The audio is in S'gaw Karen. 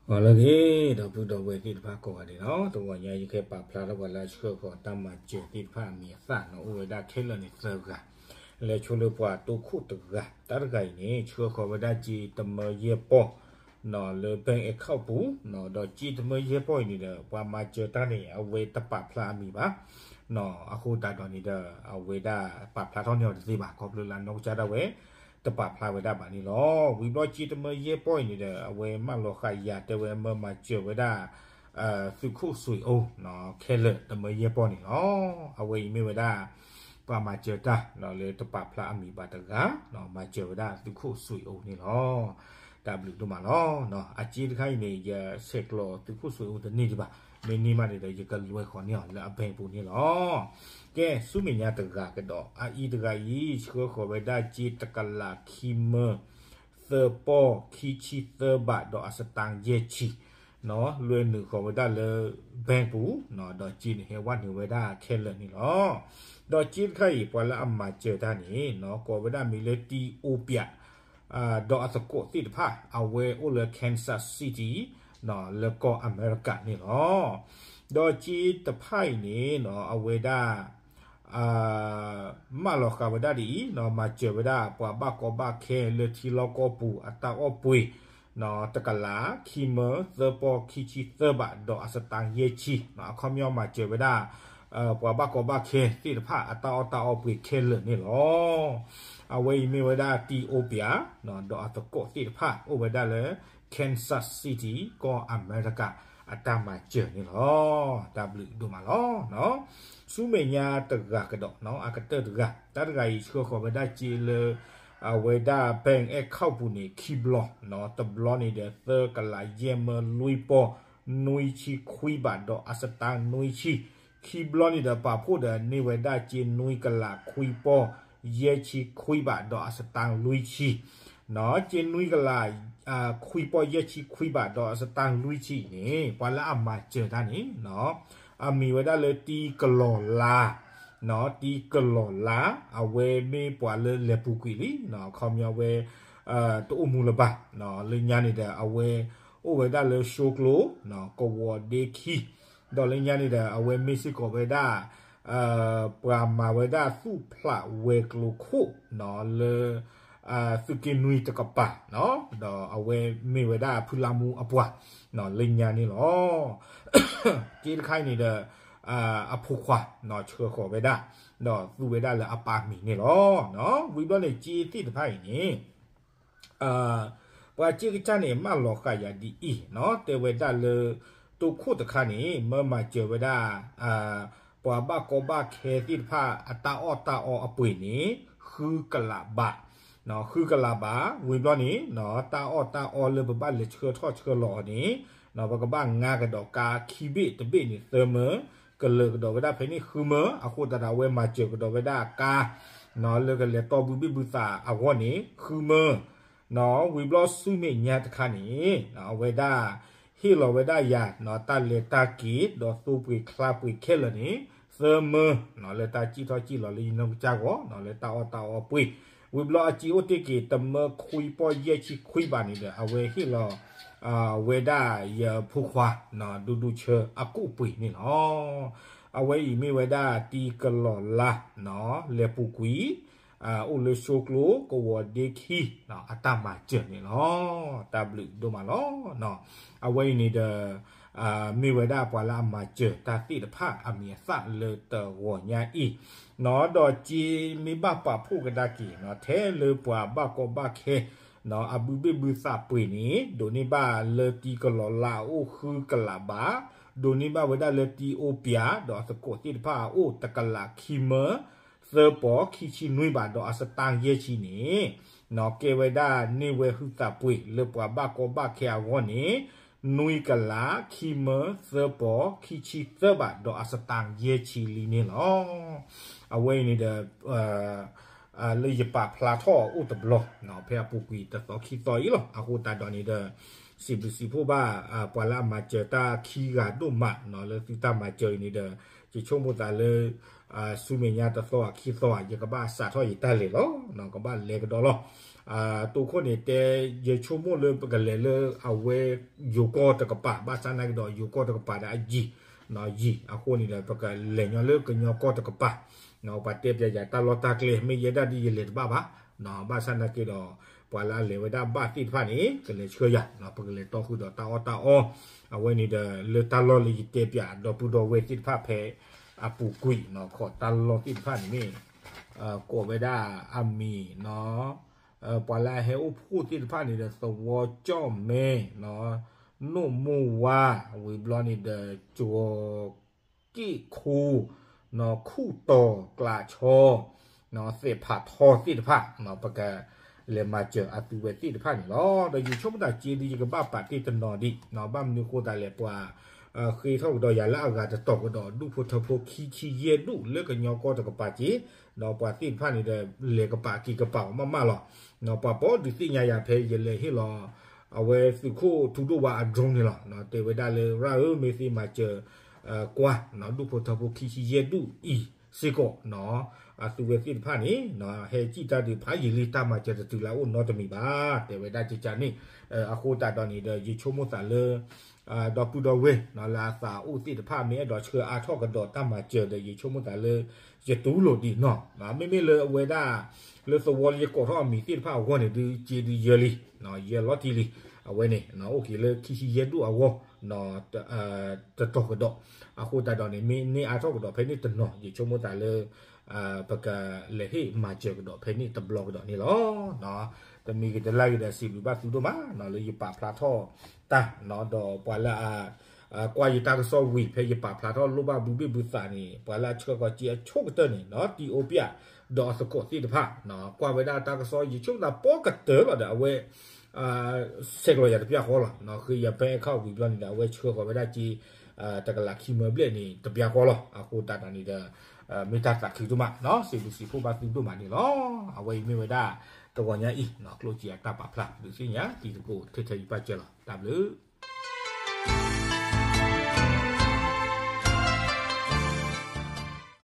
ဂီၤလၢအဂ့ၤ ဒီပုၢ်ဒီဝဲၢ်သ့ၣ်တဖၣ်ကိးဂၤဒဲးလီၤ. တဂီၤညါယကဟဲပာ်ဖျါထီၣ်ပှၤလၢအဆှၢဃီၤတၢ်မၤစၢၤသ့ၣ်တဖၣ်အမံၤအသၣ်နီၤ အိၣ်ဝဲဒၣ်ခဲလၢာ်န့ၣ်သၢဂၤ, လဲၤဆိလၢပှၤတိခိၣ်တဂၤ, တၢ်တဂၤအံၤန့ၣ် ဆှၢဃီၤဝဲဒၣ်စ့တမၢယဲၢ်ပီၢ် လၢ bank account ပူၤ, ဒီးစ့တမၢယဲၢ်ပီၢ်အံၤန့ၣ်ဒီး ပှၤမၤစၢၤတၢ်န့ၣ် အဝဲတပာ်ဖျါအမံၤဘၣ်. အဃိသတးဒီးန့ၣ်ဒီး အဝဲဒၣ်ပာ်ဖျါထီၣ်န့ၢ်အီၤတသ့ဘၣ် ခီဖျိလၢအနီၢ်ကစၢ်ဒၣ်ဝဲ တပာ်ဖျါဝဲဒၣ်ဘၣ်န့ၣ်လီၤ. ဝံၤဘျီစ့တမၢယဲၢ်ပီၢ်အံၤန့ၣ်ဒီး အဝဲမၢလီၤဃာ်ယၤတဲဝဲမၢမၤစၢၤဝဲဒၣ် သုးခိၣ်စွ့ၤအိ ခဲလၢာ်တမၢယဲၢ်ပီၢ်န့ၣ်လီၤ. အဝဲအံၤမ့ၢ်ဝဲဒၣ် ပှၤမၤစၢၤတၢ်လၢတပာ်ဖျါအမံၤဘၣ်တဂၤ မၤစၢၤဝဲဒၣ်သုးခိၣ်စွ့ၤအိန့ၣ်လီၤ. တၢ်ဘျုးဒိၣ်မးလီၤ. အစ့တခါအံၤန့ၣ် ယဆဲးကျိးသုးခိၣ်စွ့ၤအိတန့ၢ်ဒံးဘၣ်, မ့ၢ်န့ၢ်မးန့ၣ်ဒီး ယကလွဲဃီၤန့ၢ်အီၤလၢအ bank ပူၤန့ၣ်လီၤ. ကဲ ဆူမဲာ်ညါတဂၤကဒီး အအံၤတဂၤအံၤ ဆှၢဃီၤဝဲဒၣ်စ့တကလးခံမၢ သၢပီၢ်ခံဆံသၢဘးဒီးအစတၣ်ယဲၢ်ဆံ လွဲနုာ်ဃီၤဝဲဒၣ်လၢ bank ပူၤ, ဒီးစ့န့ၣ်ဟဲဝဲနုာ်ဝဲဒၣ်ခဲလၢာ်န့ၣ်လီၤ. ဒီးစ့တခါအံၤ ပှၤလၢအမၤစၢၤတၢ်န့ၣ် ကိးဝဲဒၣ်မ့ၢ်လၢတံအိပၠး ဒီးအသကိးသ့ၣ်တဖၣ် အဝဲအိၣ်လၢ Kansas City လၢကီၢ်အမဲရကၤန့ၣ်လီၤ. ဒီးစ့တဖၣ်အံၤန့ၣ် အဝဲဒၣ် မၢလီၤဃာ်ဝဲဒၣ်ဒ်အံၤ, မၤစၢၤဝဲဒၣ်ပှၤဘၣ်ကီဘၣ်ခဲလၢထံလီၢ်ကီၢ်ပူၤအတၢ်အီၣ်ပှ့ၤ, တကလး ခံမၢ သၢပီၢ် ခံဆံသၢဘး ဒီးအစတၣ်ယဲၢ်ဆံ, အခီပညီမၤစၢၤဝဲဒၣ် ပှၤဘၣ်ကီဘၣ်ခဲသ့ၣ်တဖၣ်အတၢ်အီၣ်တၢ်အီပှ့ၤခဲလၢာ်န့ၣ်လီၤ. အဝဲအံၤမ့ၢ်ဝဲဒၣ်တံအိပၠး ဒီးအသကိးသ့ၣ်တဖၣ်အိၣ်ဝဲဒၣ်လၢ Kansas City ကီၢ်အမဲရကၤ အတၢ်မၤစၢၤန့ၣ်လီၤ. တၢ်ဘျုးဒိၣ်မးလီၤ. ဆူမဲာ်ညါတဂၤကဒီး အကတၢၢ်တဂၤ, တၢ်တဂၤအံၤဆှၢဃီၤဝဲဒၣ်စ့လၢ အဝဲဒၣ် bank account ပူၤန့ၣ် ခံဘျီ, တဘျီန့ၣ်ဒီး သၢကလးယဲၢ်မၢလွံၢ်ပီၢ် နွံဆံခွံဘးဒီးအစတၣ်နွံဆံ, ခံဘျီန့ၣ်ဒီး ပာ်ဖှိၣ်ဒီးန့ၢ်ဝဲဒၣ်စ့နွံကလးခွံပီၢ် ယဲၢ်ဆံခွံဘး ဒီးအစတၣ်လွံၢ်ဆံ, စ့နွံကလး ခွံပီၢ်ယဲၢ်ဆံခွံဘး ဒီးအစတၣ်လွံၢ်ဆံအံၤန့ၣ် ပှၤလၢအမၤစၢၤတၢ်န့ၣ် အမံၤဝဲဒၣ်လၢတံကလီၤလါ, တံကလီၤလါ, အဝဲမ့ၢ်ပှၤလၢလဲၤပူၤကွံာ်လံ, အခီပညီဝဲ တအိၣ်မူလၢၤဘၣ်, လၢညါန့ၣ်ဒီး အဝဲအိၣ်ဝဲဒၣ်လၢၡိကျိၤ ကဝီၤဒ့ခံ, ဒီးလၢညါန့ၣ်ဒီး အဝဲမ့ၢ်စ့ၢ်ကီးဝဲဒၣ် ပှၤမၤဝဲဒၣ်သူၣ်ဖျးဝဲၤကျိၤခိၣ် လၢ သုးက့နွံတကပၤ, ဒီးအဝဲမ့ၢ်ဝဲဒၣ်ဖုလါမူအပှၤ လၢညါန့ၣ်လီၤ. စ့တခါအံၤန့ၣ်ဒီး အဖိခွါ ဆှၢဃီၤဝဲဒၣ် ဒီးသူဝဲဒၣ်လၢအပၢ်မံၤန့ၣ်လီၤ. ဝံၤဘျီန့ၣ် စ့သ့ၣ်တဖၣ်အံၤန့ၣ် ပှၤစ့ကစၢ်န့ၣ် မၢလီၤဃာ်ယၤဒ်အံၤ, တဲဝဲဒၣ်လၢ တိခိၣ်တခါန့ၣ် မၢမၤစၢၤဝဲဒၣ် ပှၤဘၣ်ကီဘၣ်ခဲသ့ၣ်တဖၣ် အတၢ်အီၣ်တၢ်အီအပှ့ၤန့ၣ် ဃုကလးဘး, ဃုကလးဘး, ဝံၤဘျီန့ၣ် တၢ်အီၣ်တၢ်အီလၢပဘၣ်လဲၤဆှၢထီၣ်ဆှၢလီၤအီၤန့ၣ် ပကဘၣ်ငါကဒီးကါခံဘ့ၣ်တဘ့ၣ်န့ၣ်သၢမၢ, ကလၢာ်ကဒီးဝဲဒၣ်ဖဲန့ၣ်ဃုမၢ, အဃိသတးဒီးအဝဲမၤစၢၤကဒီးဝဲဒၣ်ကါ လၢကလဲၤတီၢ်ဘုဘ့ၣ်ဘုသးအဂီၢ်န့ၣ် ဃုမၢ, ဝံၤဘျီဆူမဲာ်ညါတခါန့ၣ် အဝဲဒၣ် ဟ့ၣ်လီၤဝဲဒၣ်ယၤ တၢ်လဲၤတၢ်က့ၤ ဒီးသိပှ့ၤချါပှ့ၤခဲလၢာ်န့ၣ် သၢမၢ, လၢတၢ်စံၣ်ထီၣ်စံၣ်လီၤလၢယနီၢ်ကစၢ်ဂီၢ် လၢတၢ်အီၣ်တၢ်အီပှ့ၤ, ဝံၤဘျီအစ့အိၣ်တ့ၢ်က့ၤ တမၢခွံပီၢ်ယဲၢ်ဆံခွံဘးန့ၣ်ဒီး အဝဲဟ့ၣ်လီၤ ဝဲဒၣ်ယဖိခွါ ဒူဒူဆၢအကိၣ်ပှ့ၤန့ၣ်လီၤ. အဝဲအံၤမ့ၢ်ဝဲဒၣ်တံကလီၤလါ လဲၤပူၤကွံာ် အိၣ်လၢၡိကျိၤ ကဝီၤဒ့ခံ အတၢ်မၤစၢၤန့ၣ်လီၤ. တၢ်ဘျုးဒိၣ်မးလီၤ. အဝဲအံၤန့ၣ်ဒီး မ့ၢ်ဝဲဒၣ်ပှၤလၢအမၤစၢၤတၢ်သ့ၣ်တဖၣ်အမံၤအသၣ်လၢတဂီၤညါအံၤ, ဒီးစ့မ့ၢ်ဘၣ်ပာ်ဖှိၣ်ကဒါက့ၤ ထဲလၢပှၤဘၣ်ကီဘၣ်ခဲ အဘုဘ့ၣ်ဘုသးပှ့ၤန့ၣ် ဒိးန့ၢ်ဘၣ်လၢတံကလီၤလါအအိၣ်ဃုကလးဘး, ဒိးန့ၢ်ဘၣ်ဝဲဒၣ်လၢတံအိပၠး ဒီးအသကိးသ့ၣ်တဖၣ်အအိၣ်တကလးခံမၢ သၢပီၢ်ခံဆံနွံဘး ဒီးအစတၣ်ယဲၢ်ဆံန့ၣ် ကဲဝဲဒၣ်န့ၢ်ဝဲဟုသးပှ့ၤလၢပှၤဘၣ်ကီဘၣ်ခဲအဂီၢ်န့ၣ် နွံကလးခံမၢ သၢပီၢ်ခံဆံသၢဘး ဒီးအစတၣ်ယဲၢ်ဆံလံန့ၣ်လီၤ. အဝဲအံၤန့ၣ်ဒီး လၢယပာ်ဖျါထီၣ်အအိၣ်တဘျီ ဖဲအပူၤကွံာ်တသီခံသီအံၤလီၤ. အဃိသတးဒီးန့ၣ်ဒီး စံးဘျုးစံးဖှိၣ်ဘၣ် ပှၤလၢအမၤစၢၤတၢ်ခံဂၤဒိၣ်မး လၢသုတၢ်မၤစၢၤအံၤန့ၣ်ဒီး ယဆိကမိၣ်သးလၢ ဆူမဲာ်ညါတသီခံသီ ယကဘၣ်စးထီၣ်ယတၢ်လဲၤလီၤ, ကဘၣ်လဲၤကဒီးလီၤ. တိခိၣ်န့ၣ်တဲ ယဆိကမိၣ်လၢပကလဲၤလၢအဝဲယိၤကီၢ်တကပၤ, ဘၣ်ဆၣ်နာ်က့ဒီး ယိၤကီၢ်တကပၤဒီးအယံၤ, ယံၤအဃိန့ၣ်ဒီး ပကလဲၤညီလၢကညီကီၢ်တကပၤ, ပှၤတဲပျးယၤတၢ်လီၢ်တၢ်ကျဲ မ့ၢ်ယဲဒၣ်ဒ်ယလဲၤတဘၣ်ဘၣ်, ဘၣ်ဆၣ်နာ်က့ဒီး ပှၤလၢအလဲၤဝဲဒၣ်ဘၣ်သ့ၣ်တဖၣ်န့ၣ် ကလဲၤဆှၢယၤ, ပကလဲၤတီဃုာ်ဒီးတၢ်အီၣ်တၢ်အီ, အဝဲန့ၣ်ဒီး လၢတၢ်လီၢ်လၢယတဲပျး ဒီပုၢ်ဒီဝဲၢ်သ့ၣ်တဖၣ်ဖဲအပူၤကွံာ် ခီးတၢ်လီၢ်သ့ၣ်တဖၣ်န့ၣ်မ့ၢ် ကိးဝဲဒၣ်အမံၤ ပှၤလၢအဟဲအိၣ်ဖှိၣ်သ့ၣ်တဖၣ်န့ၣ်ဒီး သဝီကၠီၣ်မဲ နိၣ်မိၢ်ဝါ ဝံၤဘျီန့ၣ်ဒီး ကၠီၤက့ၣ်ခိ ခူၣ်တီၤ ကျးဆီ သဲးဖးထီသ့ၣ်တဖၣ် ပကလဲၤမၤစၢၤအသုဝဲသ့ၣ်တဖၣ်န့ၣ်လီၤ. ဒီးယဆိကမိၣ်သးက့ဒ်ယကဘၣ်ပာ်တ့ၢ်တနီၤဒံး ဘၣ်မနုၤအဃိသတးလဲၣ် ပှၤဃ့ထီၣ်ကဒီးယၤလၢအဂၤတတီၤကဒီး ဒူၣ်ဖိထၢဖိခံဆံယဲၢ်ဒူၣ်လၢကညီကီၢ်တကပၤက့ၤ, ဒီးပှၤသ့ၣ်တဖၣ်န့ၣ်ဒီး လဲၤကပာ်က့ၤကပာ်အီၤမးမးလီၤ. ပှၤပိာ်ဒုးသ့ၣ်ညါယၤဖဲယလဲၤဟ့ၣ်လီၤ အဝဲသုးခိၣ်ထူဒိၣ်ဝါအ drone န့ၣ်လီၤ. တဲဝဲဒၣ်လၢ ရၣ်ဧၢ မ့ၢ်သ့မၤစၢၤ ကွၢ် ဒူၣ်ဖိထၢဖိခံဆံယဲၢ်ဒူၣ်အံၤစ့ၢ်ကီး အသုဝဲသ့ၣ်တဖၣ်န့ၣ် ဟဲစံၣ်တၢ်ဒုးဖးယံာ်လံ တၢ်မၤစၢၤတတုၤလၢအအိၣ်နီတမံၤဘၣ် တဲဝဲဒၣ်ကကန့ၣ်, အဃိသတးဒီးန့ၣ်ဒီး ယဆိကမိၣ်သးလၢ ဒီပုၢ်ဒီဝဲၢ်လၢအသးအိၣ်သ့ၣ်တဖၣ် မ့ၢ်အဲၣ်ဒိးဆှၢအါထီၣ်ကဒီးတၢ်မၤစၢၤဒီး ယဆိကမိၣ်သးလၢ ယတူၢ်လိာ်ဒံးနီၤ, မ့မ့ၢ်လၢအဝဲဒၣ် လၢသဝီလၢယကိးထီၣ်အမံၤသ့ၣ်တဖၣ်အဂီၢ်န့ၣ် ဒုးက့ဒုးယၢလံ, ယၢလီၤတံၢ်လံ, အဝဲန့ၣ် အိၣ်က့ၤလၢခံဆံယဲၢ်ဒူၣ်အဂီၢ် တတီၤကဒီး, အဃိသတးဒီးန့ၣ် မ့ၢ်န့ၢ်အါထီၣ်ကဒီးဖဲန့ၣ်တနီၤ ယဆိကမိၣ်သးလၢ ပကလဲၤဟ့ၣ်မၤစၢၤကဒီးဖဲန့ၣ်တဘျီကဒီးန့ၣ်လီၤ. တမံၤဂ့ၤတလါဂ့ၤဒီး စံးဘျုးဘၣ်သုဒိၣ်မး လၢယပာ်ဖျါထီၣ်တၢ် ဒီးပှၤလၢအ ကွၢ်ယတၢ်ကစီၣ်ဝံၤ ဖဲယပာ်ဖျါထီၣ်လိၣ်ဘၣ်ဘုဘ့ၣ်ဘုသးန့ၣ် ပှၤလၢအဆှၢဃီၤက့အဆိကတၢၢ်န့ၣ် တံၤအိပျၢ် ဒီးအသကိးသ့ၣ်တဖၣ် ကွၢ်ဝဲဒၣ်တၢ်ကစီၣ် ယဆိကမိၣ်သးပီကတၢၢ်လီၤဒီး အဝဲ ဆဲးကျိးယၤတပျၢ်ဃီလီၤ. ဃ့ယၤ bank account ဝံၤဘျီန့ၣ်ဒီး အဝဲဆှၢဃီၤဝဲဒၣ်က့ တကလးခံမၢဘျဲၣ်န့ၣ် တပျၢ်ဃီလီၤ. အဃိသတးဒီးန့ၣ်ဒီး မ့ၢ်တၢ်သးခုဒိၣ်မး စံးဘျုးစံးဖှိၣ်ဘၣ်သုဒိၣ်မးန့ၣ်လီၤ. အဝဲအံၤမ့ၢ်ဝဲဒၣ် တဂီၤညါအံၤ ကျိၣ်စ့အတၢ်ပာ်ဖျါ ဒုးသ့ၣ်ညါတံၤသကိး ထဲထဲယပၢ်စၢၤလီၤ. တၢ်ဘျုး